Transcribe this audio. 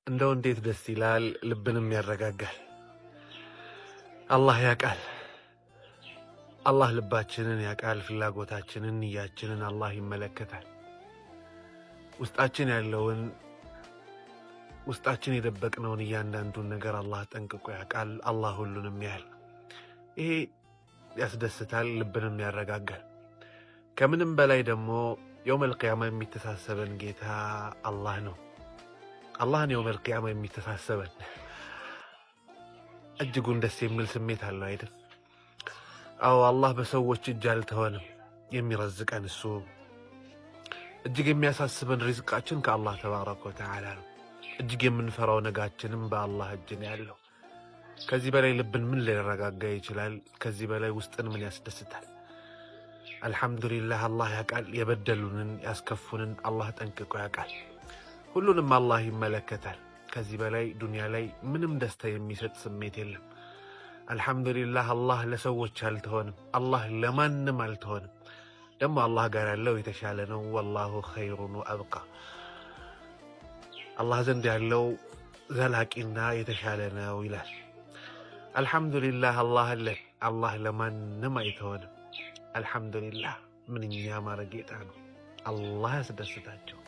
እንደው እንዴት ደስ ይላል! ልብንም ያረጋጋል። አላህ ያውቃል። አላህ ልባችንን ያውቃል። ፍላጎታችንን፣ ንያችንን አላህ ይመለከታል። ውስጣችን ያለውን፣ ውስጣችን የደበቅነውን እያንዳንዱን ነገር አላህ ጠንቅቆ ያውቃል። አላህ ሁሉንም ያያል። ይሄ ያስደስታል፣ ልብንም ያረጋጋል። ከምንም በላይ ደግሞ የውመል ቂያማ የሚተሳሰበን ጌታ አላህ ነው። አላህን የውመል ቂያማ የሚተሳሰበን እጅጉን ደስ የሚል ስሜት አለው አይደል? አዎ፣ አላህ በሰዎች እጅ አልተወንም። የሚረዝቀን እሱ፣ እጅግ የሚያሳስበን ሪዝቃችን ከአላህ ተባረከ ወተዓላ ነው። እጅግ የምንፈራው ነጋችንም በአላህ እጅ ነው ያለው። ከዚህ በላይ ልብን ምን ሊያረጋጋ ይችላል? ከዚህ በላይ ውስጥን ምን ያስደስታል? አልሐምዱሊላህ፣ አላህ ያውቃል። የበደሉንን ያስከፉንን አላህ ጠንቅቆ ያውቃል። ሁሉንም አላህ ይመለከታል። ከዚህ በላይ ዱንያ ላይ ምንም ደስታ የሚሰጥ ስሜት የለም። አልሐምዱሊላህ፣ አላህ ለሰዎች አልተሆንም። አላህ ለማንም አልተሆንም። ደግሞ አላህ ጋር ያለው የተሻለ ነው። ወላሁ ኸይሩን ወአብቃ። አላህ ዘንድ ያለው ዘላቂና የተሻለ ነው ይላል። አልሐምዱሊላህ፣ አላህ አለን። አላህ ለማንም አይተሆንም። አልሐምዱሊላህ፣ ምንኛ ያማረ ጌታ ነው። አላህ ያስደስታቸው።